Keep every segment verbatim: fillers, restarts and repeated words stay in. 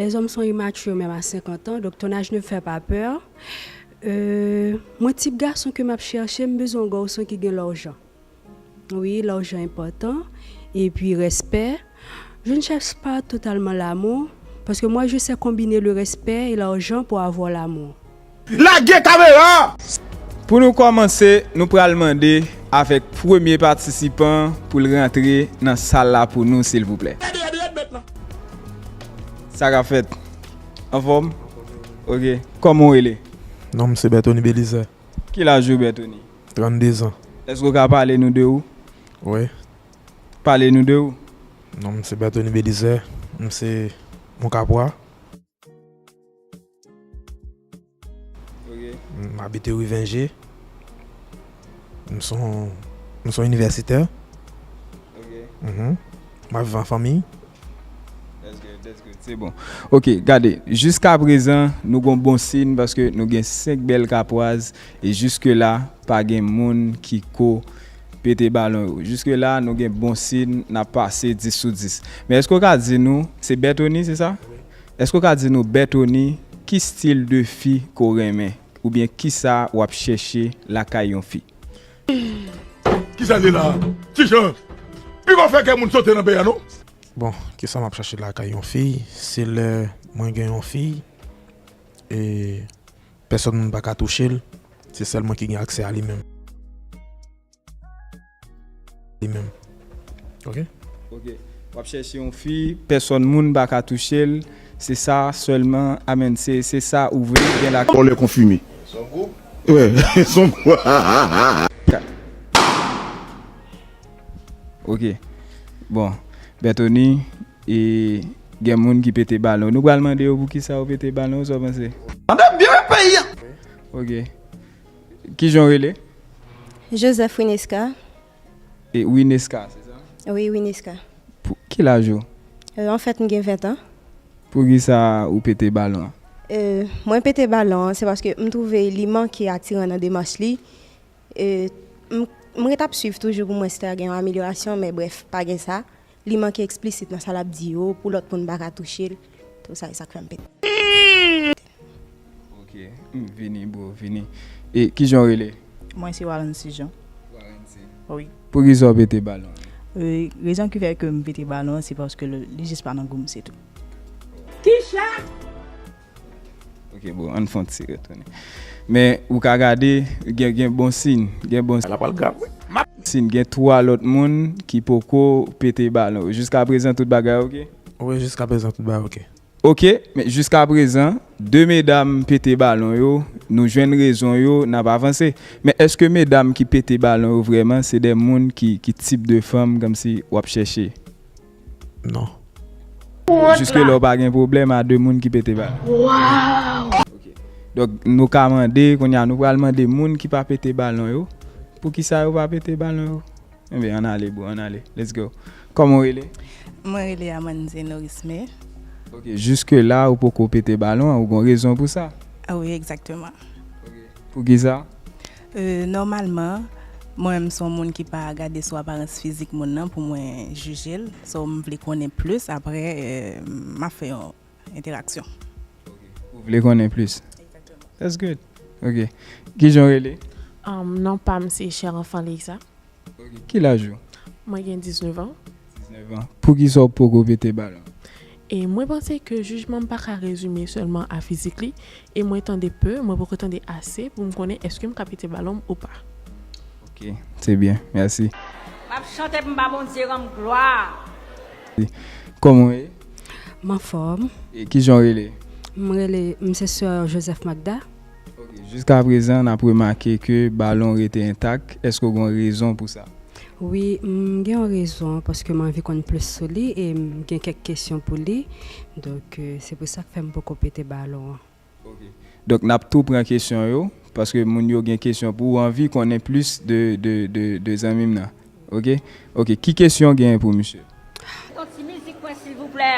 Les hommes sont immatures même à cinquante ans, donc ton âge ne me fait pas peur. Euh, mwen tip gason ke m ap chèche, m bezwen yon gason ki gen lajan. Wi, lajan enpòtan. Epi respè. Je ne cherche pas totalement l'amour, parce que moi je sais combiner le respect et l'argent pour avoir l'amour. Lage kamera! Pou nou kòmanse, nou pral mande avèk premye patisipan pou l rantre nan sal la pou nou, silvouplè. Sa k ap fèt? Anfòm? Ok. Kòman w rele? Non m se Berthony Belizaire. Ki laj ou, Berthony? Trannde zan. Èske w ka pale nou de ou? Wi. Pale nou de ou. Non m se Berthony Belizaire. M se yon Kapwa. Ok. M abite ri Venje. M se yon, m se yon inivèsitè. Ok. Mhm. M ap viv an fanmi. That's good, that's good. Se bon. Ok, gade, jiska prezan, nou gon bon siy paske nou gen senk bèl Kapwaz e jiske la, pa gen moun ki ko pete balon yo. Jiske la, nou gen bon siy, n ap pase dis sou dis. Men èske w ka di nou, se Berthony, se sa? Wi. Èske w ka di nou, Berthony, ki stil de fi ke w renmen? Oubyen kisa w ap chèche lakay yon fi? Kisa l ye la? Ti Jan, piga w fè kè moun sote nan peyi a non? Bon, kisa m ap chache lakay yon fi? Se lè mwen gen yon fi, e pèsòn moun pa ka touche l, se sèl mwen ki gen aksè a li menm. Li menm. Ok? Ok. W ap chèche yon fi, pèsòn moun pa ka touche l, se sa sèlman, amen, se, se sa ou vle gen lakay. Vòlè konfime. Son gwoup? Wi, son gwoup. Ok. Bon, Berthony, e gen moun ki pete balon. Nou pral mande yo poukisa yo pete balon, sa w panse? Tande byen peyi a. Ok. Kijan w rele? Joseph Wineska. E Wineska, se sa? Wi, Wineska. Pou, ki laj ou? Euh, anfèt, m gen ven an. Poukisa ou pete balon an? Euh, mwen pete balon an, se paske m twouve li manke atiran nan demach li. Euh, m, m ret ap swiv toujou pou m wè si ta gen yon amelyorasyon, men brèf, pa gen sa. Li manke eksplisit nan sa l ap di yo, pou lòt moun pa ka touche l. Tout sa, e sa k fè m pete. Ok, m vini, bro, vini. E kijan w rele? Mwen se Warancy Jean. Warancy. Wi. Poukisa w pete balon? Euh, rezon ki fè ke m pete balon, se paske li, li jis pa nan gou m, se tou. Kicha? Ok, bon, ann fè yon ti retounen. Men, ou ka gade, gen, gen bon siy, gen bon siy. N ap pral grav, wi. Siy, gen twa lòt moun ki poko pete balon. Jiska prezan, tout bagay ok? Wi, jiska prezan, tout bagay ok. Ok, men jiska prezan, de medam pete balon yo, nou jwenn rezon yo, n ap avanse. Men èske medam ki pete balon yo vrèman, se de moun ki, ki tip de fanm kòmsi w ap chèche? Non. Jiske la w pa gen pwoblèm a de moun ki pete balon. Wow! Ok. Donk, nou ka mande, kounye a, nou pral mande moun ki pa pete balon yo, poukisa yo pa pete balon yo? Enben, ann ale, bro, ann ale. Let's go. Kòman w rele? Mwen rele Amandine Norisme. Ok, jiske la, ou poko pete balon an, ou gon rezon pou sa? Ah wi, egzakteman. Ok. Poukisa? Euh, nòmalman, mwen menm se yon moun ki pa gade sou aparans fizik moun nan pou mwen jije l. So, m vle konnen plis, apre, euh, m ap fè yon entèraksyon. Ok. Ou vle konnen plis? Egzakteman. That's good. Ok. Kijan w rele? Um, non pa m se Cher Enfant Leisa. Ok. Ki laj ou? Mwen gen diznèf an. Diznèf an. Poukisa w poko pete balon? E mwen panse ke jijman m pa ka rezime sèlman a fizik li, e mwen tande pe, mwen poko tande ase pou m konnen èske m ka pete balon m ou pa. Ok, se byen, mèsi. M ap chante pou m ba Bondye rann glwa. Kòman w ye? M anfòm. E kijan w rele? M rele, m se sè Joseph Magda. Ok, jiska prezan, n ap remake ke balon rete entak. Èske w gen yon rezon pou sa? Wi, m gen yon rezon, paske m anvi konn plis sou li e m gen kèk kesyon pou li. Donk, euh, se pou sa k fè m poko pete balon an. Ok. Donk, n ap tou pran kesyon yo, paske moun yo gen kesyon pou ou, anvi konnen plis de, de, de, de zanmi m nan. Ok? Ok, ki kesyon w genyen pou misye? Yon ti mizik mwen, silvouplè.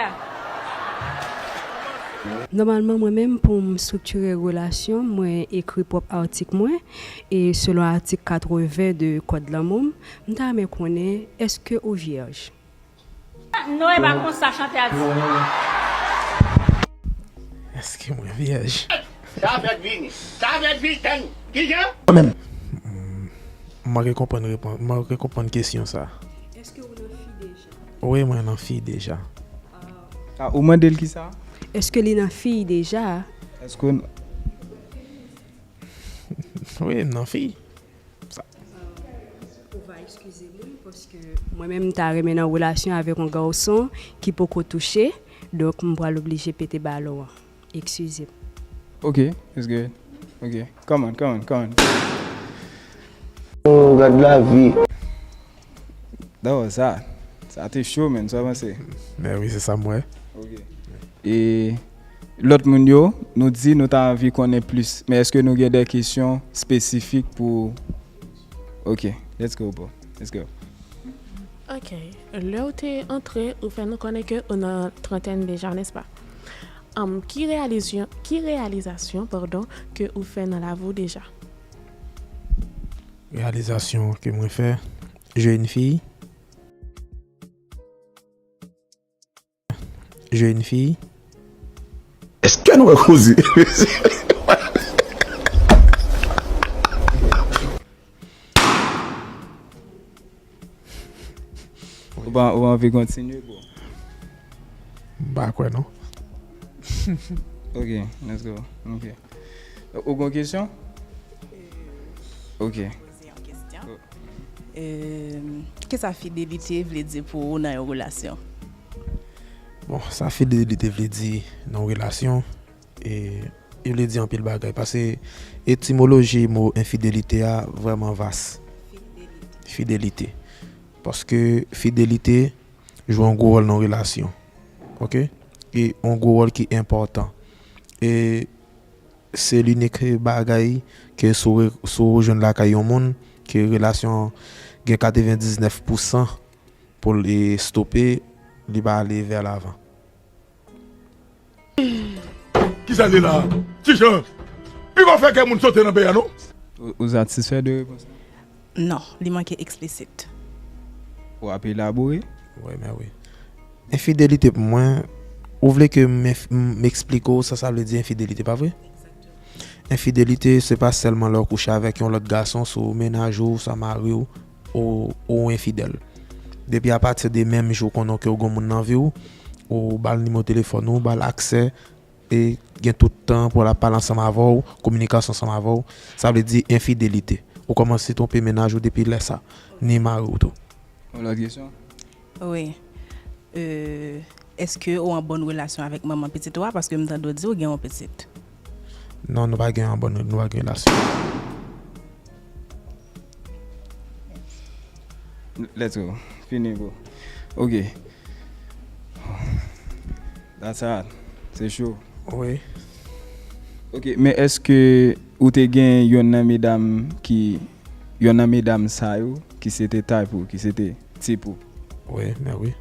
Nòmalman, mwen menm, pou m estriktire relasyon, mwen ekri pwòp atik mwen, e selon atik katreven de Kòd lanmou m, m ta renmen konnen, èske ou vyèj? Non, e pa konsa chantè a di. Èske mwen vyèj? Sa fèt vini. Sa fèt vini. Tann. Kijan? Mwen menm. M manke konprann repons, m manke konprann kesyon sa. Èske ou nan fi deja? Wi, mwen nan fi deja. Ah, ou mande l kisa? Èske li nan fi deja? Èske w... Wi, m nan fi. Ou va eskize mwen paske mwen menm m ta renmen nan relasyon avèk yon gason ki poko touche, donk m pral oblije pete balon an. Eskize m. Ok, it's good. Ok, come on, come on, come on. Oh, gad lavi. Non, sa, sa te cho, menn, sa panse. Men wi, se sa m wè. Ok. E lòt moun yo, nou di nou ta anvi konnen plis, men èske nou gen de kesyon espesifik pou... Ok, let's go, bro. Let's go. Ok, lè w te antre, ou fè nou konnen ke ou nan trantèn deja, nèspa? Um, ki reyalizasyon, ki reyalizasyon, pardon, ke ou fè nan lavi w deja? Reyalizasyon ke mwen fè, jeni fi. Jeni fi. Èske nou wè koze? Ou pa, ou pa anvi kontinye, bro? M pa kwè non. Ok, let's go. Ok. Ou gen kesyon? Ok. Kisa fidelite vle di pou ou nan yon relasyon? Bon, sa fidelite vle di nan yon relasyon, e, li vle di anpil bagay. Paske etimoloji mo enfidelite a vrèman vas. Fidelite. Paske fidelite jwe yon gwo wòl nan yon relasyon. Ok? E yon gwo wòl ki enpòtan. E se linik bagay ke si w re, si w jwenn lakay yon moun, ke relasyon an gen katrevendiznèf pousan pou l stope, li pa ale vè lavan. Kisa l ye la a? Kijan? Piko fè kè moun sote nan peyi a non? Ou, ou satisfè de repons la? Non, li manke eksplisit. Ou ap elabore? Wi, men wi. Enfidelite pou mwen, ou vle ke m, m eksplike w sa sa vle di enfidelite, pa vre? Enfidelite, se pa sèlman lè w kouche avèk yon lòt gason sou mennaj ou, sa mari w, ou, ou enfidèl. Depi apati de menm jou w konnen ke w gen yon moun nan vi w, ou ba l nimewo telefòn ou, ou ba l aksè, e gen tout tan pou l ap pale ansanm avè w, kominikasyon ansanm avè w, sa vle di enfidelite. Ou kòmanse twonpe mennaj ou depi lè sa, ni mari w tou. Yon lòt kesyon? Wi. Euh, èske ou an bòn relasyon avèk manman pitit ou a? Paske m tande w di ou gen yon pitit. Non, nou pa gen an bòn, nou pa gen relasyon. Let's go. Fini, bro. Ok. That's hard. Se cho. Wi. Ok, men èske ou te gen yonn nan medam ki, yonn nan medam sa yo ki se te type ou, ki se te tip ou? Wi, men wi.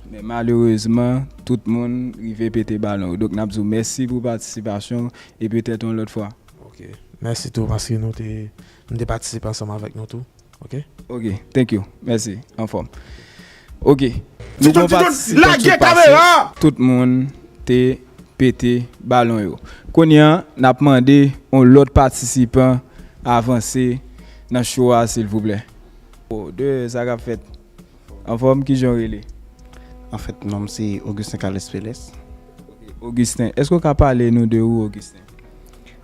Men malerezman, tout moun rive pete balon yo. Donk, n ap di w mèsi pou patisipasyon w e petèt yon lòt fwa. Ok. Mèsi tou paske nou te, nou te patisipe ansanm avèk nou tou. Ok? Ok, thank you. Mèsi. Anfòm. Ok. Nou gon patisipan ki pase. Tout moun te pete balon yo. Kounye a, n ap mande yon lòt patisipan avanse nan show a, silvouplè. Oh, de sa k ap fèt. Anfòm, kijan w rele? Anfèt, non m se Augustin Carles Peles. Ok, Augustin, èske w ka pale nou de ou, Augustin?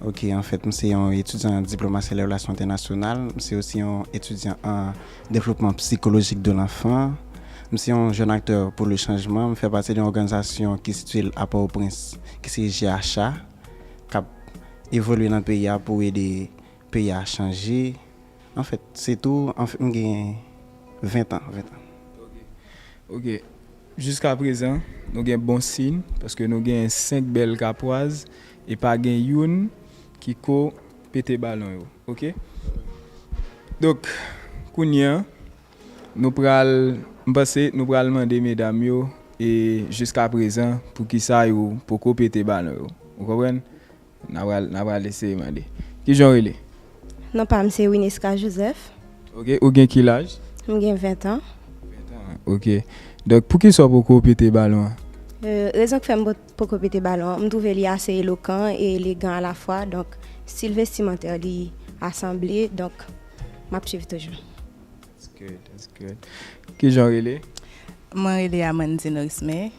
Ok, anfèt, m se yon etidyan an diplomasi e lè relasyon entènasyonal. M se osi yon etidyan an devlopman sikolojik de lanfan. M se yon jèn aktè pou le chanjman. M fè pati de yon òganizasyon ki sitiye l a Pòtoprens, ki se G H A, k ap evolye nan peyi a pou ede peyi a chanje. Anfèt, se tou, anfèt, m gen ven tan, ven tan. Ok. Jiskaprezan, nou gen bon siy, paske nou gen senk bèl kapwaz, e pa gen youn ki ko pete balon yo, ok? Donk, kounye a, nou pral, m panse nou pral mande medam yo, e jiskaprezan, poukisa yo poko pete balon yo. Ou konprann? N a pral, n a pral eseye mande. Kijan w rele? Non pa m se Wineska Joseph. Ok, ou gen ki laj? M gen ven tan. Ven tan, ok. Donk, poukisa w poko pete balon an? Euh, rezon ki fè m pot- poko pete balon an, m twouve li ase elokan e elegan alafwa. Donk, stil vestimanter li asanble. Donk, m ap swiv toujou. That's good, that's good. Kijan w rele? Mwen rele Amandine Risme.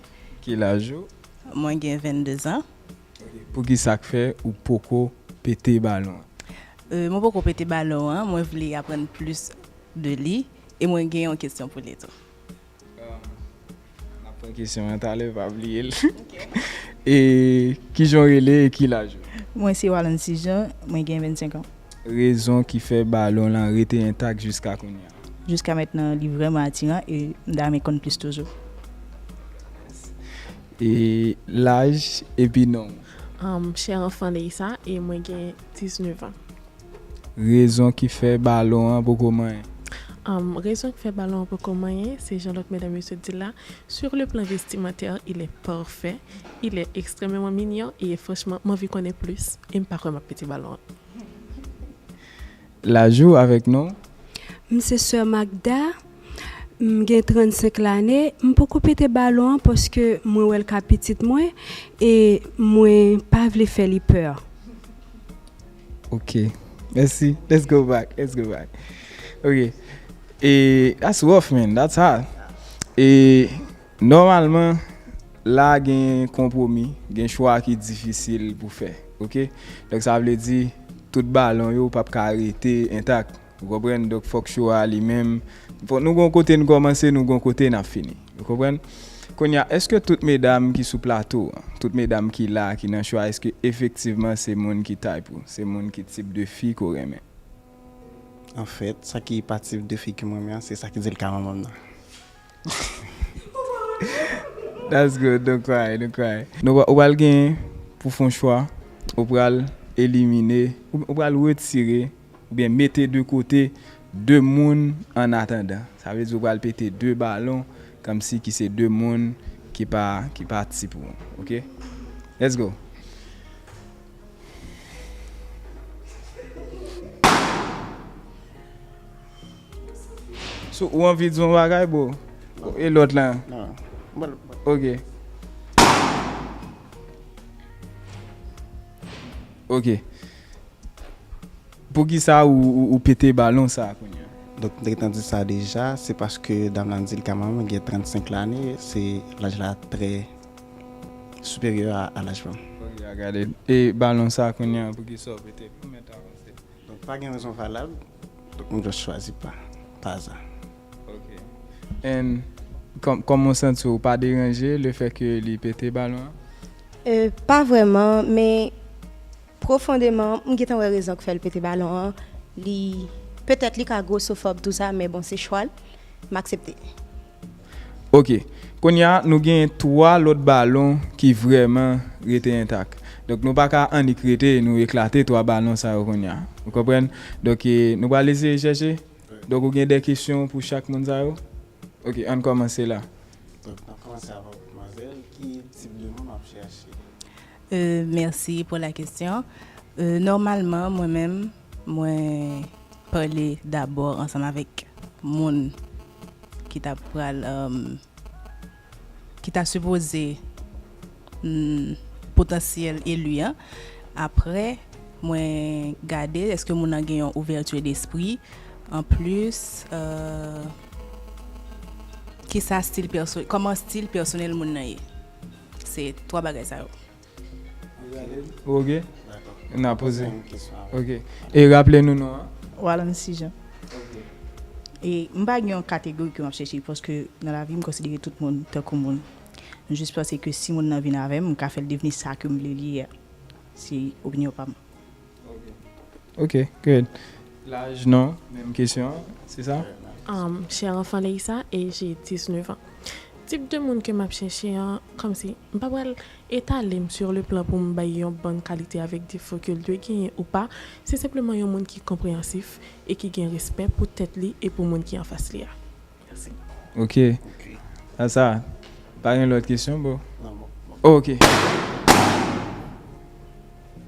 Ki laj ou? Mwen gen vennde zan. Ok. Poukisa k fè ou poko pete balon an? Euh, mwen poko pete balon an, mwen vle aprann plis de li e mwen gen yon kesyon pou li tou. Um, n ap pran kesyon an talè, pa bliye l. Ok. E kijan w rele e ki laj ou? Mwen se Walon Sijan, mwen gen vennsenk an. Rezon ki fè balon lan rete entak jiska kounye a? Jiska mentnan, li vrèman atiran e m ta renmen konn plis toujou. E laj epi non w? Um, chè anfan Leisa e mwen gen diznèf an. Rezon ki fè balon an poko manyen? Um, rezon ki fè balon an poko manyen, se jan lòt medam yo sot di la. Sur le plan vestimentaire, il est parfait, il est extrêmement mignon et franchement, m anvi konnen plis e m pa kwè m ap pete balon an. Laj ou avèk non w? M se sè Magda, m gen trannsenk lane, m poko pete balon an paske mwen wè l ka pitit mwen e mwen pa vle fè li pè. Ok. Mèsi. Let's go back. Let's go back. Ok. E, that's rough, man. That's hard. E, nòmalman, la gen konpwomi, gen chwa ki difisil pou fè. Ok? Donk, sa vle di, tout balon yo p ap ka rete entak. Ou konprann? Donk, fòk chwa a li menm. Fòk nou gon kote n kòmanse, nou gon kote n ap fini. Ou konprann? Kounye a, èske tout medam ki sou plato an, tout medam ki la, ki nan chwa, èske efektivman se moun ki type ou? Se moun ki tip de fi ke w renmen? Anfèt, sa ki pa tip de fi ke m renmen an, se sa ki di l ka manman m nan. That's good, don't cry, don't cry. Nou, ou pral gen pou fè yon chwa, ou pral elimine, ou, ou pral retire, oubyen mete de kote de moun an atandan. Sa vle di ou pral pete de balon, kòmsi ki se de moun ki pa, ki pa tip ou, ok? Let's go. So, ou anvi di yon bagay, bro? E lòt la? Non. Ok. Ok. Poukisa ou, ou, ou pete balon sa a kounye a? Donk, m te gentan di sa deja, se paske dam lan di l ka manman, gen trannsenk lane, se laj la trè siperyè a, a laj pa m. Ok, a gade. E balon sa a kounye a, poukisa ou pete l? Ou mèt avanse. Donk, pa gen rezon valab, donk m just chwazi pa, pa aza. Ok. And kòm, kòman w santi w, pa deranje le fè ke li pete balon an? Euh, pa vrèman, men pwofondeman, m gentan wè rezon k fè l pete balon an. Li, petèt li ka grosofòb, tou sa, men bon, se chwa l. M aksepte. Ok. Kounye a, nou gen twa lòt balon ki vrèman rete entak. Donk, nou pa ka annik rete, nou eklate twa balon sa yo kounye a. Ou konprann? Donk, e, nou pral eseye chèche. Donk, ou gen de kesyon pou chak moun sa yo? Ok, ann kòmanse la. Donk, n ap kòmanse avèk madmwazèl. Ki tip de moun w ap chèche? Euh, mèsi pou la kesyon. Euh, nòmalman, mwen menm, mwen pale dabò ansanm avèk moun ki ta pral, euh, ki ta sipoze, mm, potansyèl eli an. Apre, mwen gade èske moun nan gen yon ouvèti despri. Anplis, euh, kisa stil pèso-, kòman stil pèsonèl moun nan ye. Se twa bagay sa yo. Ok. N a poze. Ok. E raple nou non an. Walon Sijan. Ok. E m pa gen yon kategori ke m ap chèche, paske nan lavi, m konsidere tout moun tankou moun. M jis panse ke si moun nan vin avè m, m ka fè l devni sa ke m vle li ye a. Se opinyon pa m. Ok, good. Laj, non, menm kesyon, se sa? Um, chè anfan Leisa, e j'ai dix-neuf ans. Tip de moun ke m ap chèche an, kòmsi, m pa pral etale m sur le plan pou m bay yon bann kalite avèk defo ke l dwe genyen ou pa. Se senpleman yon moun ki konpreyansif e ki gen respè pou tèt li e pou moun ki anfas li a. Mèsi. Ok. Sa, sa, pa gen lòt kesyon, bro? Non, bon, bon. Ok.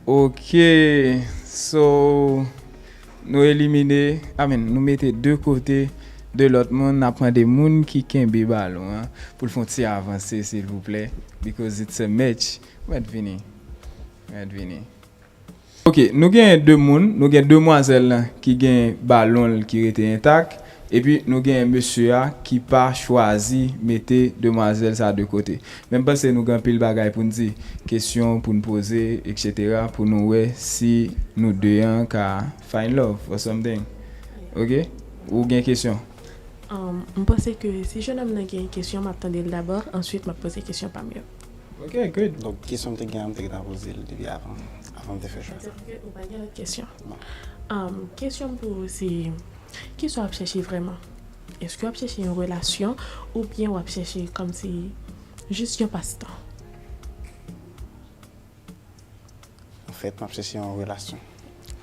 Ok, so, nou elimine, I mean, nou mete de kote de lòt moun, n ap mande moun ki kenbe balon an pou l fè yon ti avanse, silvouplè, because it's a match. Mèt vini. Mèt vini. Ok, nou gen de moun, nou gen demwazèl lan ki gen balon l ki rete entak, epi nou gen mesye a ki pa chwazi mete demwazèl sa de kote. Men m panse nou gen anpil bagay pou n di, kesyon pou n poze, et cetera, pou nou wè si nou de an ka find love or something. Ok? Ou gen kesyon? Um, m panse ke si jennonm nan gen kesyon, m ap tande l dabò, answit m ap poze kesyon pa m yo. Ok, good. Donk, kesyon m te gen an, m te gentan poze l depi avan, avan m te fè chwa. Sa vle di ke ou pa gen lòt kesyon. Non. Um, kesyon m pou ou se, kisa w ap chèche vrèman? Èske w ap chèche yon relasyon oubyen w ap chèche kòmsi jis yon pastan? Anfèt, m ap chèche yon relasyon.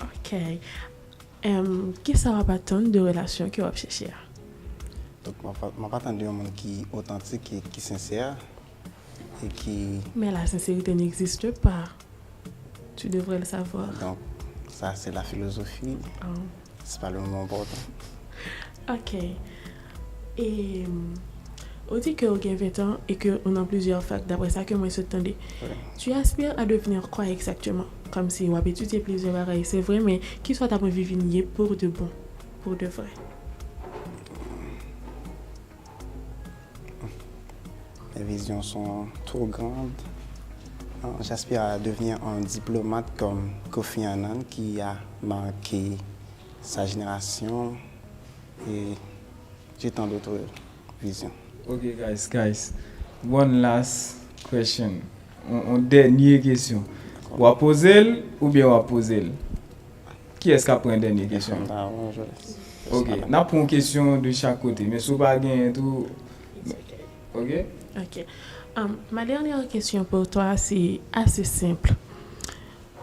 Ok. Em, kisa w ap atann de relasyon ke w ap chèche a? Donk, m ap, m ap atann de yon moun ki otantik e ki sensè e ki. Mais la sincérité n'existe pas. Tu devrais le savoir. Donk, sa se la filozofi. Oh. Se pa le moman enpòtan. Ok. E, ou di ke ou gen ven an e ke ou nan plizyè fak, daprè sa ke mwen sot tande. Wi. Tu aspires à devenir quoi exactement? Kòmsi w ap etidye plizyè bagay, se vre, men kisa w t ap anvi vin ye pour de bon, pour de vrai? Mes visions sont trop grandes. J'aspire à devenir un diplomate comme Kofi Annan, qui a marqué sa génération, et j'ai tant d'autres visions. Ok, guys, guys. One last question. On, on dènye kesyon. W ap poze l oubyen w ap poze l? Kiyès k ap pran dènye kesyon? Ah, bon, je laisse. Ok, n ap pran yon kesyon de chak kote, men si w pa genyen tou, ok? Ok. Um, ma dernière question pour toi, c'est assez simple.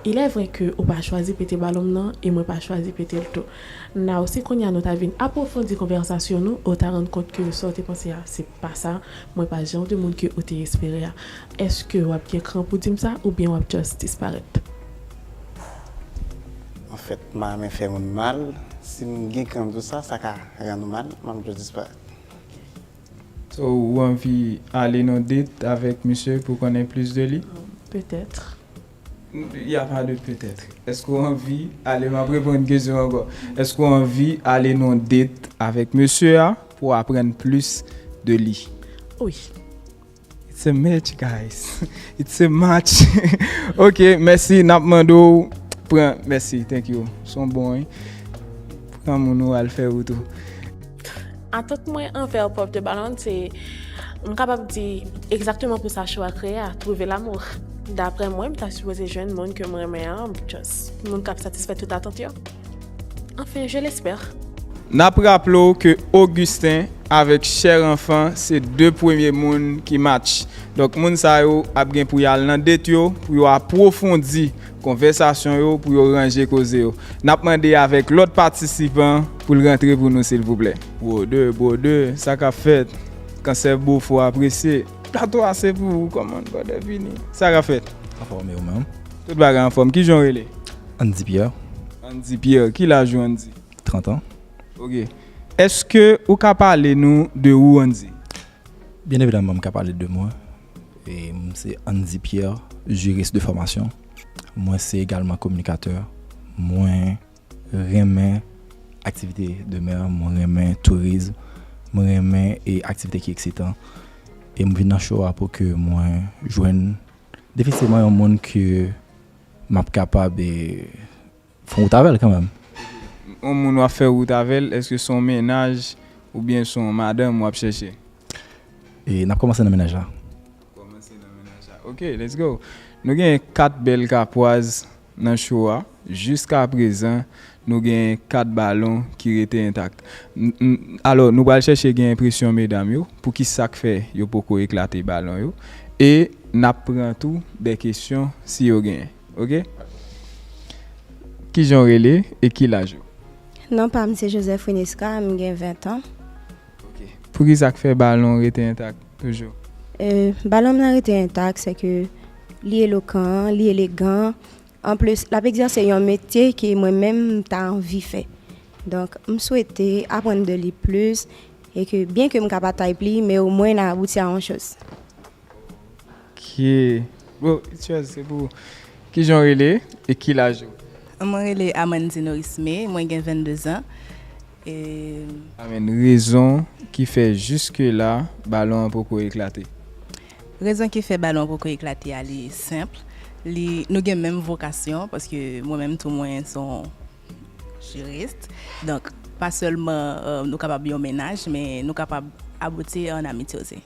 Il est vrai que ou pa chwazi pete balon m nan e mwen pa chwazi pete l tou. Now, si kounye a nou ta vin apwofondi konvèsasyon nou, ou ta rann kont ke sa w te panse a, se pa sa, mwen pa jan de moun ke ou te espere a. Èske w ap gen kran pou di m sa oubyen w ap just disparèt? Anfèt, m pa renmen fè moun mal. Si m gen kran di w sa, sa ka rann ou mal, m ap just disparèt. So, ou anvi ale nan date avèk misye pou konnen plis de li? Petèt. Y a pa de petèt. Èske w anvi ale, m ap reponn kesyon ankò. Èske w anvi ale nan date avèk mesye a pou aprann plis de li? Wi. It's a match, guys. It's a match. Ok, mèsi. N ap mande w pran. Mèsi, thank you. Son bon, wi. Pran moun ou al fè wout ou. Atant mwen anvè pòp de balon, se, m kapab di, egzakteman pou sa cho a kreye a, twouve lanmou. Daprè mwen, m ta sipoze jwenn moun ke m renmen an, just moun k ap satisfè tout atant yo. Enfin, je l'espère. N ap raple w ke Augustin avèk Cher Enfant se de premye moun ki match. Donk, moun sa yo ap gen pou y al nan date yo, pou yo apwofondi konvèsasyon yo, pou yo ranje koze yo. N ap mande avèk lòt patisipan pou l rantre pou nou, silvouplè. Brother, brother, sa k ap fèt? Kansè Bofò apresye. Plato a se pou ou, kòman, brother, vini. Sa k ap fèt? Anfòme ou menm? Tout bagay anfòm. Kijan w rele? Andy Pierre. Andy Pierre. Ki laj ou, Andy? Trant an. Ok. Èske ou ka pale nou de ou, Andy? Byen evidaman, m ka pale de mwen. E m se Andy Pierre, jiris de fòmasyon. Mwen se egalman kominikatè. Mwen renmen aktivite de mè, mwen renmen tourizm, mwen renmen e aktivite ki eksitan. E m vin nan cho a pou ke mwen jwenn defisilman yon moun ke m ap kapab e fè wout avè l kanmenm. Yon moun w ap fè wout avè l, èske se yon mennaj oubyen se yon madanm w ap chèche? E n ap kòmanse nan mennaj la. Kòmanse nan mennaj la. Ok, let's go. Nou gen kat bèl kapwaz nan cho a. Jiska prezan, nou gen kat balon ki rete entak. N- n- Alò, nou pral chèche gen enpresyon medam yo, pou ki sa k fè yo poko eklate balon yo. E n ap pran tou de kesyon si yo genyen. Ok? Kijan w rele e ki laj ou? Non pa m se Joseph Wineska, m gen ven tan. Ok. Pou ki sa k fè balon rete entak toujou? E, balon m nan rete entak, se ke li elokan, li elegan. Anplis, l ap egzèse yon metye ke mwen menm m ta anvi fè. Donk, m swete aprann de li plis E ke byen ke m ka pa type li, men omwen n a abouti a yon choz. Ok. Bon, it's yours, se pou ou. Kijan w rele e ki laj ou? Mwen rele Amandine Orisme, mwen gen vennde zan. E Amen. Rezon ki fè jiske la, balon an poko eklate? Rezon ki fè balon an poko eklate a, li senp. Li, nou gen menm vokasyon, paske mwen menm tou mwen se yon jiris. Donk, pa sèlman, euh, nou kapab yon mennaj, men nou kapab abouti an amitye osi.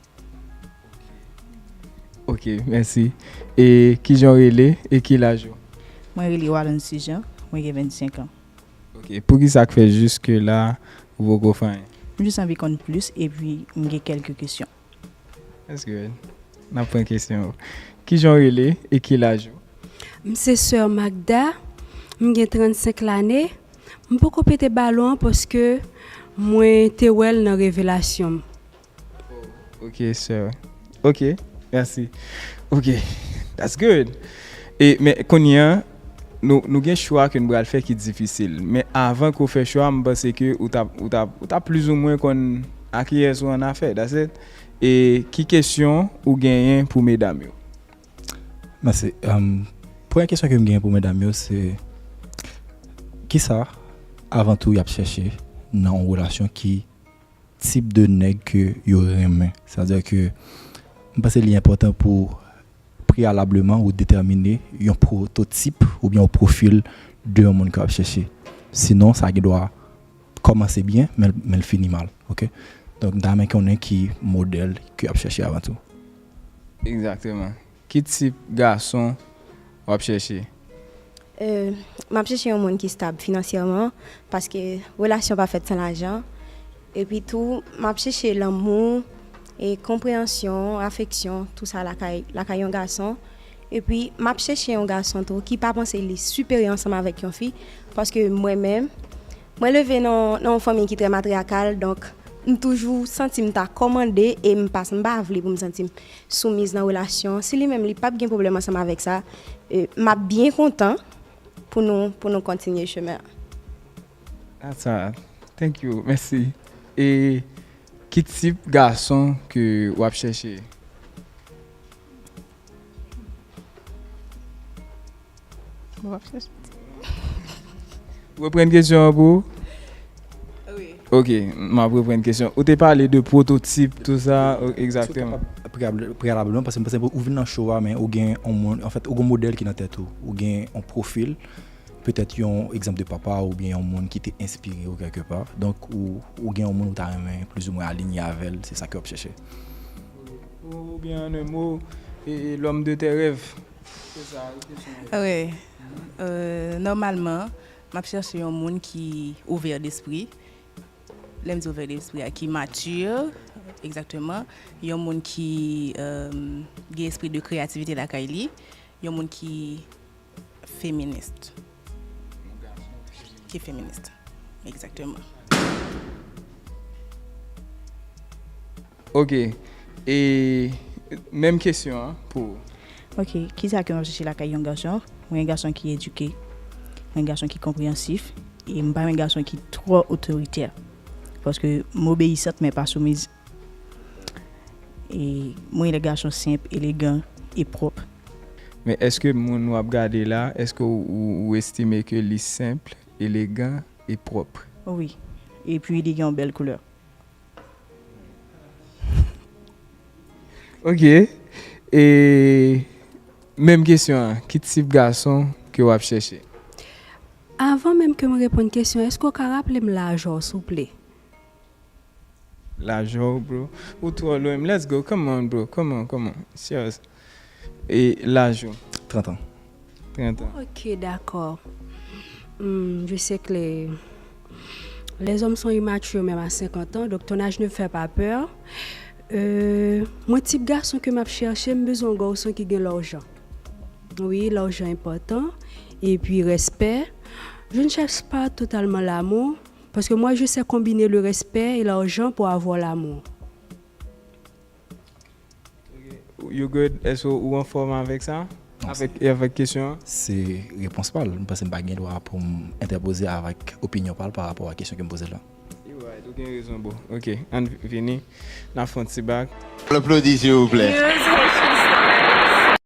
Ok, mèsi. E kijan w rele e ki laj ou? Mwen rele Walon Sijan, mwen gen vennsenk an. Ok, poukisa k fè jiske la ou poko fè anyen? M jis anvi konn plis epi m gen kèlke kesyon. That's good. N ap pran kesyon ou. Kijan w rele e ki laj ou? M se sè Magda, m gen trannsenk lane. M poko pete balon an paske mwen te wè l nan revelasyon m. Ok, sir. Ok, mèsi. Ok, that's good. E, men kounye a, nou, nou gen chwa ke n pral fè ki difisil. Men avan ke w fè chwa, m panse ke ou t ap, ou t ap, ou t ap plizoumwen konn a kiyès ou annafè, that's it. E ki kesyon ou genyen pou medam yo? Mèsi. Em, premye kesyon ke m genyen pou medam yo, se kisa, avan tou, y ap chèche nan yon relasyon, ki tip de nèg ke yo renmen. Sètadi ke m panse li enpòtan pou preyalableman ou detèmine yon pwototip oubyen yon pwofil de yon moun ke w ap chèche. Sinon, sa gen dwa kòmanse byen, men, men l fini mal. Ok? Donk, m ta renmen konnen ki modèl ke w ap chèche avan tou. Egzakteman. Ki tip gason w ap chèche? Euh, m ap chèche yon moun ki stab finansyèman, paske relasyon pa fèt san lajan. Epi tou, m ap chèche lanmou, e konpreyansyon, afeksyon, tou sa lakay, lakay yon gason. Epi, m ap chèche yon gason tou ki pa panse li siperyè ansanm avèk yon fi, paske mwen menm, mwen leve nan, nan yon fanmi ki trè matriyakal, donk, m toujou santi m ta kòmande e m pa, m pa vle pou m santi m soumiz nan relasyon. Si li menm li p ap gen pwoblèm ansanm avèk sa, e, m ap byen kontan pou nou, pou nou kontinye chemen an. That's all. Thank you. Mèsi. E ki tip gason ke w ap chèche? Bon, w ap chèche. Reprann kesyon an pou ou? Wi. Ok, m ap reprann kesyon. Ou te pale de pwototip, tou sa, o, egzakteman. Preyab-, preyalableman, paske m panse ou vin nan show a, men ou gen yon moun, anfèt, ou gen yon modèl ki nan tèt ou. Ou gen yon pwofil, petèt yon egzanp de papa oubyen yon moun ki te enspire w kèlkepa. Donk, ou, ou gen yon moun ou ta renmen plizoumwen alinye avè l, se sa ke w ap chèche. Oubyen, an en mo, e, e, l'homme de tes rêves. Se sa, kesyon an. Wi. Euh, nòmalman, m ap chèche yon moun ki ouvè despri. Lè m di ouvè despri a, ki mati, egzakteman. Yon moun ki, euh, gen espri de kreyativite lakay li. Yon moun ki feminis. Ki feminis. Egzakteman. Ok. E menm kesyon an pou ou. Ok, kisa ke m ap chèche lakay yon gason? Mwen yon gason ki edike, mwen yon gason ki konpreyansif, e m pa yon gason ki twò otoritè. Paske m obeyisant, men pa soumiz. E mwen yon gason senp, elegan e pwòp. Men èske moun w ap gade la, èske ou, ou, ou estime ke li senp, elegan e pwòp? Wi. Epi li gen yon bèl koulè. Ok. E menm kesyon an, ki tip gason ke w ap chèche? Avan menm ke m reponn kesyon, èske w ka raple m laj ou, souple? Laj ou, bro. Ou twò lwen m. Let's go. Come on, bro. Come on, come on. Serious. E laj ou? Trant an. Trant an. Ok, d'accord. Hmm, je sais que les, les hommes sont immatures même à cinquante ans, donc ton âge ne fait pas peur. Euh, mwen, tip gason ke m ap chèche, m bezwen yon gason ki gen lajan. Wi, lajan enpòtan. Epi respè. Je ne cherche pas totalement l'amour, parce que moi, je sais combiner le respect et l'argent pour avoir l'amour. You good? Èske ou anfòm avèk sa? Non, avèk, e avèk kesyon an? Se repons pa l. M panse m pa gen dwa pou m entèpoze avèk opinyon pa l pa rapò a kesyon ke m poze l la. You right, Gen rezon, bro. Ok, ann vini. N ap fè yon ti bak. Aplodi, silvouplè.